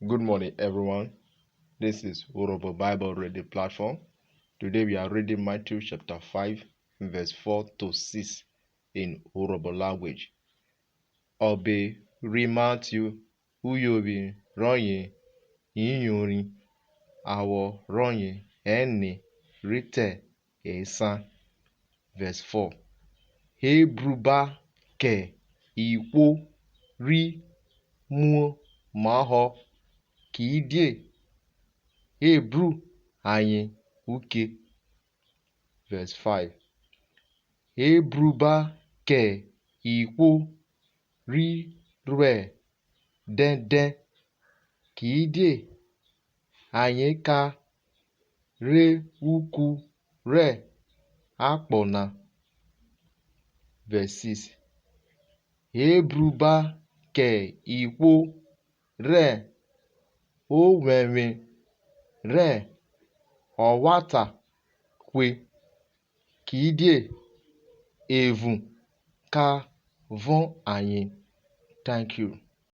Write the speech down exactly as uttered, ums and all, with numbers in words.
Good morning, everyone. This is Urhobo Bible Reading Platform. Today we are reading Matthew chapter five, verse four to six in Urhobo language. Ọbe ri Matthew, uyovwi rọyen iyori, awọ rọyen ẹne rhi te esan. Verse four. E bruba kẹ ihwo ri muomahọ, kidie e bru ayen uke. Verse five. E bruba kẹ ihwo ri ruẹ dẹndẹn, kidie ayen ka re uku rẹ akpọ na. Verse six. E bruba kẹ ihwo rẹ owẹnvwe rẹ ọvwata hwe, kidie evun ka vọn ayen. Thank you.